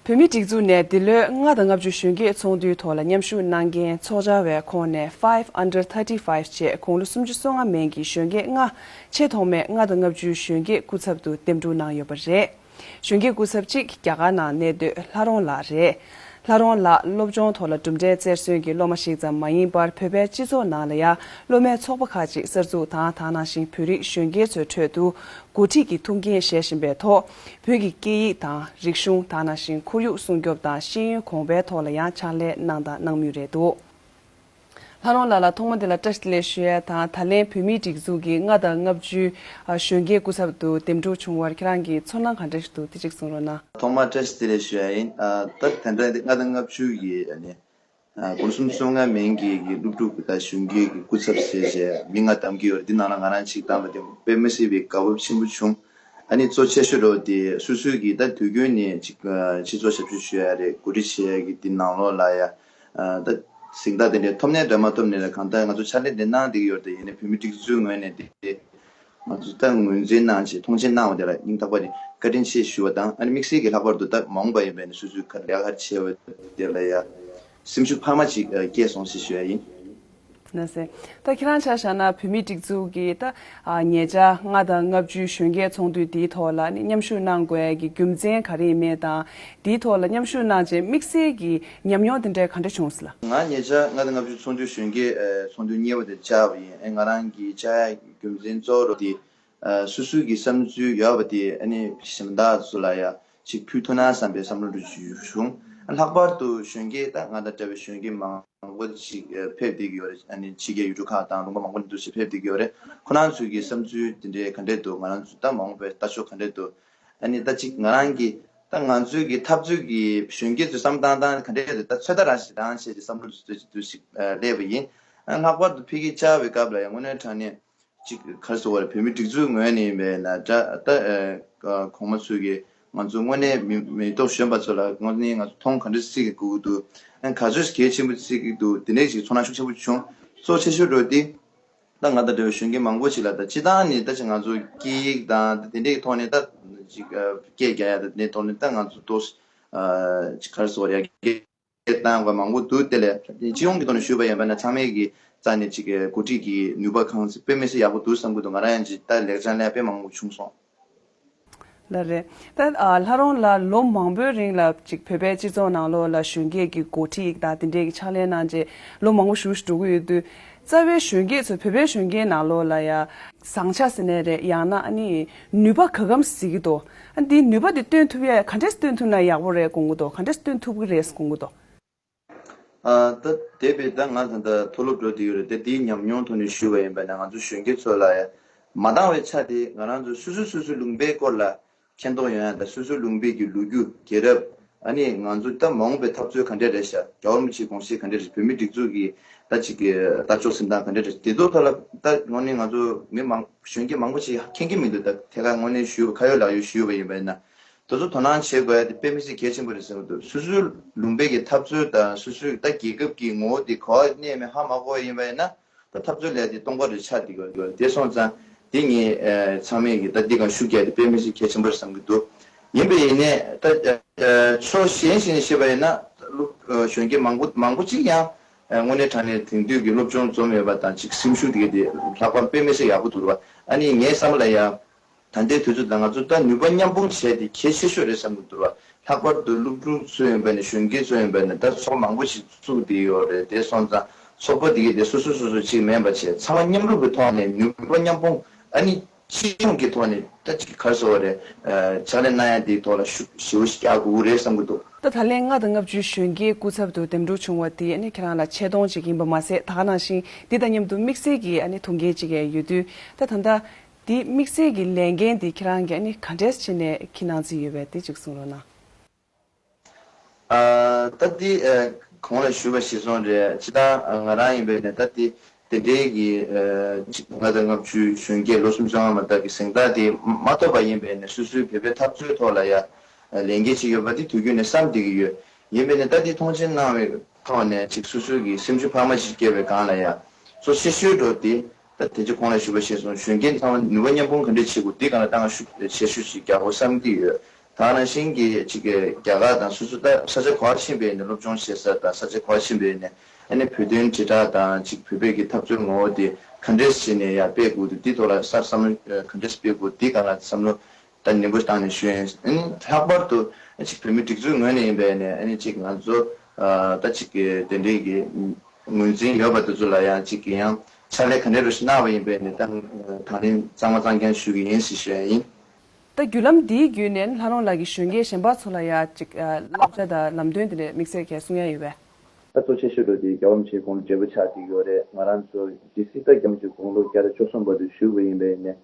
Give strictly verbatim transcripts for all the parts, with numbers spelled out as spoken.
བོད་མིའི་སྒྲིག་འཛུགས་ནས་འདི་ལོའི་ལྔ་དང་ལྔ་བཅུ་གཞོན་སྐྱེས་ཚོགས་འདུའི་ཐོག་ལ་མཉམ་ཞུགས་གནང་མཁན་ཚོགས་བཅར་བའི་ཁོངས་ནས་Five Under Thirty Five ཞེས་དགུང་ལོ་སུམ་ཅུ་སོ་ལྔ་མན་གྱི་གཞོན་སྐྱེས་ལྔ་ཆེས་ཐོག་མའི་ལྔ་དང་ལྔ་བཅུའི་གཞོན་སྐྱེས་སྐུ་ཚབ་ཏུ་འདེམས་སྒྲུག་གནང་ཡོད་པ་རེད། གཞོན་སྐྱེས་སྐུ་ཚབ་གཅིག་རྒྱ་གར་ནང་གནས་སྡོད་ལྷ་རོང་ལགས་རེད། ལྷ་རོང་ལགས་སློབ་སྦྱོང་ཐོག་ལ་གྲུབ་འབྲས་རྩེར་སོན་གྱི་སློབ་མ་ཞིག་ཙམ་མ་ཡིན་པར་བོད་པའི་སྤྱི་ཚོགས་ནང་ལ་ཡང་སློབ་མའི་ཚོགས་པ་ཁག་ཅིག་གསར་འཛུགས་དང་། དེ་ནང་བཞིན་བོད་རིགས་གཞོན་སྐྱེས་ཚོའི་ཁྲོད་དུ་འགོ་ཁྲིད་ཀྱི་ཐུགས་འགན་བཞེས་བཞིན་པའི་ཐོག་བོད་ཀྱི་སྐད་ཡིག་དང་རིག་གཞུང་། དེ་ནང་བཞིན་ཁོར་ཡུག་སྲུང་སྐྱོབ་དང་ཤེས་ཡོན་གོང་འཕེལ་ཐོག་ལ་ཡང་ཕྱག་ལས་གནང་དང་གནང་མུས་རེད་འདུག་ལྷ་རོང་ལགས་ལ་ཐོག་མ་དེ་ལ་བཀྲ་ཤིས་བདེ་ལེགས་ཞུ་ཡ་དང་། ད་ལན་བོད་མིའི་སྒྲིག་འཛུགས་ཀྱི་ལྔ་དང་ལྔ་བཅུའི་གཞོན་སྐྱེས་སྐུ་ཚབ་ཏུ་འདེམས་སྒྲུག་བྱུང་བར་ཁྱེད་རང་གི་ཚོར་སྣང་ག་འདྲ་ཞིག་འདུག་དེ་གཅིག་གསུང་རོགས་གནང་། ཐོག་མར་བཀྲ་ཤིས་བདེ་ལེགས་ཞུ་ཡ་ཡིན། ཨ། ད་དེ་འདྲ་ལྔ་དང་ལྔ་བཅུ་ཡི་ཨ་ནི་ཨ་དགུང་སུམ་སུམ་ལྔ་མན་གྱི་གི་སློབ་ཕྲུག་དང་གཞོན་སྐྱེས་ཀྱི་སྐུ་ཚབ་ཟེར་བྱས་མི་ལྔ་བདམས་ཀྱི་ཡོད་རེད། འདི་ནང་ལ་ང་རང་གཅིག་བདམས་པ་དེ་དཔེ་མི་སྲིད་པའི་དགའ་སྤོབས་ཆེན་པོ་བྱུང་། ཨ་ནི་གཙོ་ཆེ་ཤོས་རོ་དེ་སོ་སོའི་གི་ད་དུས་རྒྱུན་ནས་ཅིག་ཨ་སྤྱི་ཚོགས་ཞབས་ཞུ་ཞུ་ཡ་རེད། འགོ་ཁྲིད་བྱེད་ཡ་གི་འདི་ནང་ལོགས་ལ་ཡ་ཨ་ད་གཟེངས་རྟགས་དེ་འདྲའི་ཐོབ་ནའི་འདྲ་མ་ཐོབ་ནའི་འདྲ། གང་ལྟར་ང་ཚོ་ཕྱག་ལས་དེ་གནང་བསྡད་ཀྱི་ཡོད་རེད། ཡིན་ནའི་བོད་མི་སྒྲིག་འཛུགས་ངོས་ནས་དེ་ང་ཚོ་ད་ངོས་འཛིན་གནང་བྱས་མཐོང་ཆེན་གནང་བ་དེ་ལ་སྙིང་ཐག་པ་ནས་བཀའ་དྲིན་ཆེ་ཞུ་བ་དང་། ཨ་ནི་དམིགས་བསལ་གྱི་ལྷག་པར་དུ་ད་མ་འོངས་པ་ཡིན་པ་ཡིན་ན་སོ་སོའི་ཁ་ལས་ཁ་ཆེ་བ་དེ་ལ་ཡ་སེམས་ཤུགས་འཕར་མ་ཅིག་ཨ་སྐྱེས་སོང་ཞེས་ཞུ་ཡ་ཡིན། ན་སེ། ད་ཁྱེད་རང་ཆ་བཞག་ན་བོད་མིའི་སྒྲིག་འཛུགས་ཀྱི་ད་ཨ་ཉེ་ཆར་ལྔ་དང་ལྔ་བཅུའི་གཞོན་སྐྱེས་ཚོགས་འདུ་འདིའི་ཐོག་ལ་ནི་མཉམ་ཞུགས་གནང་དགོས་ཡ་གི་རྒྱུ་མཚན་ག་རེ་ཡིན་མིན་དང་། འདིའི་ཐོག་ལ་མཉམ་ཞུགས་གནང་རྗེས་དམིགས་བསལ་གྱི་ཉམས་མྱོང་དེ་འདྲ་ག་འདྲ་བྱུང་སོང་ལ། ང་ཉེ་ཆར་ལྔ་དང་ལྔ་བཅུ་ཚོགས་འདུའི་གཞོན་སྐྱེས་ཨ་ཚོགས་འདུ་གཉིས་པ་དེ་བཅར་བ་ཡིན། ཨེ་ང་རང་གིས་བཅར་ཡ་རྒྱུ་མཚན་གཙོ་བོ་རོ་དེ་ཨ་སོ་སོའི་གི་བསམ་ཚུལ་ཡོད་པ་དེ་ཨ་ནི་གཞན་དག་ཚོ་ལ་ཡ་ཅིག་ཕུལ་ཐུབ་ན་བསམ་པའི་བསམ་བློ་རེ་བྱུང་། ལྷག་པར་དུ་གཞོན་སྐྱེས་ད་ང་དང་འདྲ་བའི་གཞོན་སྐྱེས་མང་པོ་ཅིག་ཨ་ཕེབས་བསྡད་ཀྱི་ཡོད་རེད། ཨ་ནི་ཕྱི་རྒྱལ་ཡུལ་གྲུ་ཁག་དང་ལུང་པ་མང་པོ་ནས་འདུ་ཞིག་ཕེབས་བསྡད་ཀྱི་ཡོད་རེད། ཁོ་རང་ཚོའི་གི་བསམ་ཚུལ་དེ་འདྲའི་ག་འདྲས་འདུག་ང་རང་ཚོ་ད་མ་འོངས་པའི་ལྟ་ཕྱོགས་ག་འདྲས་འདུག་ཨ་ནི་ད་ཅིག་ང་རང་གི་ད་ང་ཚོའི་གི་འཐབ་རྩོད་ཀྱི་གཞོན་སྐྱེས་ཚོའི་བསམ་སྟངས་དང་ག་འདྲས་འདུག་ད་ཚོད་ལྟ་རང་ཞིག་རང་བྱས་ཀྱི་བསམ་བློ་འདུ་འདུ་ཞིག་ཨ་སླེབས་པ་ཡིན། ཨ་ལྷག་པར་དུ་ཕ་གིར་བཅར་བའི་སྐབས་ལ་ཡང་དངོས་གནས་དྲང་གནས། ཅིག་ག་རེ་ཟེར་དགོས་རེད། བོད་མི་སྒྲིག་འཛུགས་ངོས་ནས་ཡིན་པས་ན་འདྲ། ད་ཨ་གོང་མ་ཚོས་ཀྱིས་ང་ཚོ་དངོས་གནས་མི་མི་ཐོག་གཞོན་པ་ཚོ་ལ་དངོས་གནས་ང་ཚོ་མཐོང་ག་འདྲ་སྲིད་ཀྱི་དགོས་ཀྱི་འདུག་ཨ་ག་ཚོད་གལ་ཆེན་པོ་སྲིད་ཀྱི་འདུག་དེ་འདྲས་ཅིག་ཚོར་སྣང་ཤུགས་ཆེན་པོ་བྱུང་། གཙོ་ཆེ་ཤོས་འགྲོ་དེ་ད་ང་དང་འདྲ་བའི་གཞོན་སྐྱེས་མང་པོ་ཅིག་ལ་ད་སྤྱི་བཏང་ནས་ད་ཅིག་ང་ཚོ་སྐད་ཡིག་དང་ད་དེ་འདྲས་ཀྱི་ཐོག་ནས་ད་ཅིག་ཨ་སྐད་རྒྱག་ཡ་ད་དེ་འདྲས་ཐོག་ནས་ད་ང་ཚོ་ཏོག་ཨ་ཅིག་ག་རེ་ཟེར་དགོས་རེད། ཡ་གི་བཏང་བ་མང་པོ་འདུག་དེ་ལས་སྤྱི་ཡོངས་ཀྱི་ཐོག་ནས་ཞུས་པ་ཡིན་པ་ན་ཚང་མས་ཀྱི་རྩ་ནས་ཅིག་གི་འགོ་ཁྲིད་ཀྱི་ནུས་པ་གང་ཚེ་དཔེ་མི་སྲིད་ཡག་པོ་འདུག་བསམ་གྱི་འདུག་ང་རང་ཡང་ཅིག་ད་ལེགས་བྱང་ལས་དཔེ་མང་པོ་བྱུང་སོང་། ལགས་རེད། ད་ཨ་ལྷ་རོང་ལགས་ལོ་མང་པོའི་རིང་ལ་ཅིག་བོད་པའི་སྤྱི་ཚོགས་ནང་ལོགས་ལ་གཞོན་སྐྱེས་ཀྱི་འགོ་ཁྲིད་དང་དེ་འདྲས་ཀྱི་ཕྱག་ལས་གནང་རྗེས་ལོ་མང་པོ་ཞིག་འགྲོ་གི་ཡོད་དུས། རྩ་བའི་གཞོན་སྐྱེས་ཚོ་བོད་པའི་གཞོན་སྐྱེས་ནང་ལོགས་ལ་ཡ་བཟང་ཆ་ཟེར་ནའི་རེད། ཡང་ན་ཨ་ནི་ནུས་པ་ག་གམ་གཟིགས་ཀྱི་འདུག་ཨ་འདིའི་ནུས་པ་འདི་སྟོན་ཐུབ་ཡ་ག་འདྲས་སྟོན་ཐུབ་ན་ཡག་པོ་རེད་དགོངས་ཀྱི་འདུག་ག་འདྲས་སྟོན་ཐུབ་ཀྱི་རེད་དགོངས་ཀྱི་འདུག་ཨ་ད་དེ་བས་ད་ང་ད་ལྟ་མཐོ་སློབ་འགྲོ་བསྡད་ཡོད་རེད་དེ། དེའི་ཉམས་མྱོང་ཐོག་ནས་ཞུས་པ་ཡིན་པ་ན་ང་ཚོ་གཞོན་སྐྱེས་ཚོ་ལ་ཡ་མ་འདང་བའི་ཆ་དེ་ང་རང་ཚོ་སོ་སོ་སོ་སོའི་ལུང་པའི་སྐོར་ལ་མཁྱེན་རྟོགས་ཡོང་ཡ་དང་། སོ་སོའི་ལུང་པའི་གི་ལོ་རྒྱུས་རྒྱལ་རབས། ཨ་ནི་ང་ཚོ་ད་མ་འོངས་པའི་འཐབ་རྩོད་ག་འདྲས་རེད་ཤག་རྒྱལ་བ་རིན་པོ་ཆེའི་དགོངས་གཞི་ག་འདྲས་རེད། བོད་མི་སྒྲིག་འཛུགས་ཀྱི་ད་ཅིག་གི་ལྟ་ཕྱོགས་ཟིན་སྟངས་ག་འདྲས་རེད། དེ་ཚོ་ཐོག་ལ་ད་དངོས་གནས་ང་ཚོ་མི་མང་གཞོན་སྐྱེས་མང་པོ་ཞིག་མཁྱེན་གྱི་མི་འདུག་ད་ཐད་ཀར་དངོས་གནས་ཞུས་པ་ཁ་ཡོད་ལག་ཡོད་ཞུས་པ་ཡིན་པ་ཡིན་ན། དེ་ཚོ་དོ་སྣང་བྱེད་དགོས་ཡ་དེ་དཔེ་མི་སྲིད་གལ་ཆེན་པོ་རེད་བསམ་གྱི་འདུག་སོ་སོའི་ལུང་པའི་གི་འཐབ་རྩོད་དང་སོ་སོའི་ད་རྒྱལ་ཁབ་ཀྱི་ངོ་བོ་དེ་ག་པར་གནས་མེད་ཧ་མ་གོ་བ་ཡིན་པ་ཡིན་ན། ད་འཐབ་རྩོད་ལས་དེ་སྟོང་པ་རེ་ཆགས་བསྡད་ཀྱི་ཡོད། དེ་སོང་ཙང་དེ་ངས་ཨ་ཚང་མས་ཀྱི་ད་འདི་གང་ཤུགས་རྒྱག་དེ་དཔེ་མི་སྲིད་གལ་ཆེན་པོ་རེད་བསམ་གྱི་འདུག་ཡིན་པ་ཡིན་ནའི་ད་ཨ་ཕྱོགས་གཞན་ཞིག་ནས་བཤད་པ་ཡིན་ན་སློབ་ཨ་གཞོན་སྐྱེས་མང་པོ་མང་པོ་ཅིག་ཡང་ཨ་དངོས་གནས་དྲང་གནས་དེང་དུས་ཀྱི་སློབ་སྦྱོང་འཛོམས་ཡོད་པ་དང་ཅིག་སེམས་ཤུགས་དེ་ག་དེ་ལྷག་པར་དཔེ་མི་སྲིད་ཡག་པོ་འདུག་བ། ཨ་ནི་ངའི་བསམ་པ་ལ་ཡང་། ད་ལྟའི་དུས་ཚོད་ལ་ང་ཚོ་ད་ནུས་པ་མཉམ་སྤུངས་བྱས་ཏེ་གལ་ཆེ་ཤོས་རེད་བསམ་གྱི་འདུག་བ། ལྷག་པར་དུ་སློབ་ཕྲུག་ཚོ་ཡིན་པ་ནས་གཞོན་སྐྱེས་ཚོ་ཡིན་པ་ནས་ད་ཚོགས་མང་པོ་ཞིག་བཙུགས་བསྡད་ཡོད་རེད། དེ་སོང་ཙང་ཚོགས་པ་འདི་གས་དེ་སོ་སོ་སོ་སོ་ཅིག་མིན་པ་བྱས་ཚང་མ་མཉམ་རུབ་ཀྱི་ཐོག་ནས་ནུས་པ་མཉམ་སྤུངས། ཨ་ནི་སྤྱི་ཡོངས་ཀྱི་ཐོག་ནས་ད་ཅིག་ག་རེ་ཟེར་དགོས་རེད། ཕྱག་ལས་གནང་ཡ་འདིའི་ཐོག་ལ་ཤུགས་ཞེ་པོ་ཞིག་རྒྱག་དགོས་ཀྱི་རེད་བསམ་གྱི་འདུག་ད་ད་ལན་ལྔ་དང་ལྔ་བཅུའི་གཞོན་སྐྱེས་སྐུ་ཚབ་ཏུ་འདེམས་སྒྲུག་བྱུང་བ་དེ་ཨ་ནི་ཁྱེད་རང་ལ་ཆེ་མཐོང་ཅིག་ཡིན་པ་མ་ཟད། ད་ག་ནང་བཞིན་འདི་དང་མཉམ་དུ་དམིགས་བསལ་གྱི་ཨ་ནི་ཐུགས་འགན་ཅིག་ཡང་ཡོད་དུས། ད་ད་ལྟ། དེ་དམིགས་བསལ་གྱི་ལས་འགན་དེ་ཁྱེད་རང་གིས་ཨ་ནི་ག་འདྲས་བྱས་ནས་འཁྱེར་གནང་རྩིས་ཡོད་པས་དེ་གཅིག་གསུང་རོགས་གནང་། ཨ་ད་དེ་ཨ་གོང་ལ་ཞུས་པ་གཞིར་བཟུང་རེད། སྤྱིར་བཏང་ཨ་ང་རང་ཡིན་པས་ནས་ད་དེ་དེ་འདྲའི་གི་ཨ་ཅིག་ལྔ་དང་ལྔ་བཅུའི་གཞོན་སྐྱེས་ལོ་སུམ་ཅུ་སོ་ལྔ་མ་དག་གི་གཟེངས་རྟགས་དེ་མ་ཐོབ་པ་ཡིན་པས་ནས་སོ་སོའི་བོད་པའི་འཐབ་རྩོད་ཐོག་ལ་ཡ་ལས་འགན་ཅིག་ཡོད་པ་དེ་དུས་རྒྱུན་ནས་བསམ་བསྡད་ཀྱི་ཡོད། ཡིན་པས་ནས་ད་དེ་མཐོང་ཆེན་གནང་བའི་ཐོག་ནས་ཅིག་སོ་སོའི་གི་སེམས་ཤུགས་འཕར་མ་ཅིག་སྐྱེ་བའི་སྒང་ལ་ཡ་གཙོ་ཆེ་ཤོས་འགྲོ་དེ། ད་དེ་ཚོ་གོང་ལ་ཞུས་པ་བཞིན་སོང་གཞོན་སྐྱེས་ཚང་མ་ནུས་པ་མཉམ་སྤུངས་ག་འདྲས་བྱེད་དགོས་འདི་སྒང་ལ་ད་ང་ཤུགས་ཆེ་ཤོས་ཤིག་རྒྱག་དགོས་བསམ་གྱི་ཡོད། ད་ནང་བཞིན་གྱི་ཅིག་གི་རྒྱ་གར་དང་སོ་སོ་ད་ས་ཆ་ག་བར་ཕྱིན་པའི་ནས་སློབ་སྦྱོང་བྱེད་ས་དང་ས་ཆ་ག་བར་ཕྱིན་པའི་ནས་ཨ་ནི་བོད་དོན་དྲིལ་བསྒྲགས་དང་ཅིག་བོད་པའི་གི་འཐབ་རྩོད་ངོ་བོ་དེ་ག་འདྲས་བྱས་ནས་ཡར་སྤེལ་དགོས་འདུག་དེའི་ཐོག་ལ་སར་བསམ་བློ་ག་འདྲས་སྤེལ་དགོས་དེ་སྒང་ལ་བསམ་བློ་ད་ནན་པོ་བཏང་ནས་ཞུ་ཡིན། ཨ་ནི་ལྷག་པར་དུ་ཅིག་བོད་མི་སྒྲིག་འཛུགས་ངོས་ནས་ཡིན་པའི་ནས་ཨ་ནི་ཅིག་ང་ཚོ་ད་ཅིག་གི་དེ་འདྲའི་གི་ངོས་འཛིན་ཡོད་པ་དེ་ཚོ་ལ་ཡང་ཅིག་གི་ཡང་ཕྱག་ལས་ག་འདྲས་རུ་ཞིག་གནང་བ་ཡིན་པའི་ནས་ད་དང་ལེན་གཙང་མ་གཙང་རྐྱང་ཞུ་གི་ཡིན་ཞེས་ཞུ་ཡ་ཡིན། ད་བརྒྱུད་ལམ་འདིའི་བརྒྱུད་ནས་ལྷ་རོང་ལགས་ཀྱིས་གཞོན་སྐྱེས་གཞན་པ་ཚོ་ལ་ཡ་ཅིག་བསླབ་བྱ་དང་ལམ་སྟོན་དེ་འདྲ་དམིགས་བསལ་གྱི་གསུང་ཡ་ཡོད་པས། ད་གཙོ་ཆེ་ཤོས་འགྲོ་དེ་རྒྱལ་བ་རིན་པོ་ཆེའི་དགུང་ལོ་བགྲེས་པོ་ཆགས་བསྡད་ཡོད་རེད། ང་རང་ཚོ་ཇི་སྲིད་ད་རྒྱལ་བ་རིན་པོ་ཆེའི་དགུང་ལོ་བརྒྱ་དང་བཅུ་གསུམ་བར་དུ་བཞུགས་པ་ཡིན་པས་ནས་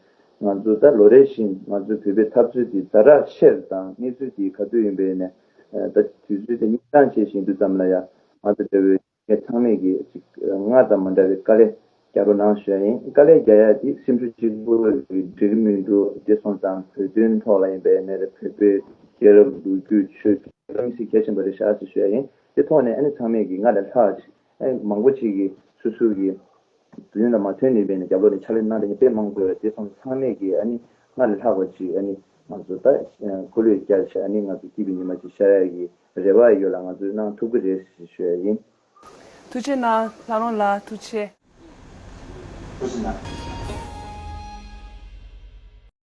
ང་ཚོ་ད་ལོ་རེ་བཞིན་ང་ཚོའི་བོད་པའི་འཐབ་རྩོད་དེ་ཛ་དྲག་ཆེ་རུ་དང་གནས་ཚུལ་དེ་ག་དུས་ཡིན་པས་ནས་ད་དུས་ཚོད་དེ་སྙིང་བཏང་བྱས་བཞིན་དུ་ཙམ་ལ་ཡ་ང་ཚོ་འདྲ་བོའི་ངས་ཚང་མས་ཀྱིས་ཅིག་སྔར་དང་མ་འདྲ་བའི་དཀའ་ལས་རྒྱག་རོགས་གནང་ཞུ་ཡ་ཡིན། དཀའ་ལས་རྒྱག་ཡ་དེ་སེམས་ཤུགས་གཅིག་པུ་གིས་འགྲིག་གི་མི་འདུག་དེ་སོང་ཙང་བོད་དོན་ཐོག་ལ་ཡིན་པའི་ནས་རེད། བོད་པའི་སྐྱེས་རབས་ལོ་རྒྱུས་ཆོས་དམིགས་བསལ་གལ་ཆེན་པོ་རེད་ཤག་ཟེར་ཞུ་ཡ་ཡིན། དེ་ཐོག་ནས་ཨ་ནི་ཚང་མས་ཀྱིས་སྔར་ལས་ལྷག་ཅིག་ཨ་མང་པོ་ཅིག་གིས་སོ་སོ་གི་དུས་ཡུན་ལ་མ་ཐོན་ནས་ཡིན་པའི་ནས་རྒྱབ་ལོགས་ནས་ཕྱག་ལས་གནང་བསྡད་མཁན་དཔེ་མང་པོ་ཡོད་རེད། དེ་སོང་ཙང་ཚང་མས་ཀྱིས་ཨ་ནི་སྔར་ལས་ལྷག་པ་ཅིག་ཨ་ནི་ང་ཚོ་ད་འཁོར་ལོས་བསྐྱར་བྱས་ཨ་ནི་ང་ཚོ་སྐྱིད་པའི་ཉི་མ་ཅིག་ཤར་ཡ་གི་རེ་བ་ཡོད་ལ་ང་ཚོས་གནང་ཐུབ་ཀྱི་རེད་ཞེས་ཞུ་ཡ་ཡིན། ཐུགས་རྗེ་གནང་། ལྷ་རོང་ལགས་ཐུགས་རྗེ་ཆེ། ཐུགས་རྗེ་གནང་།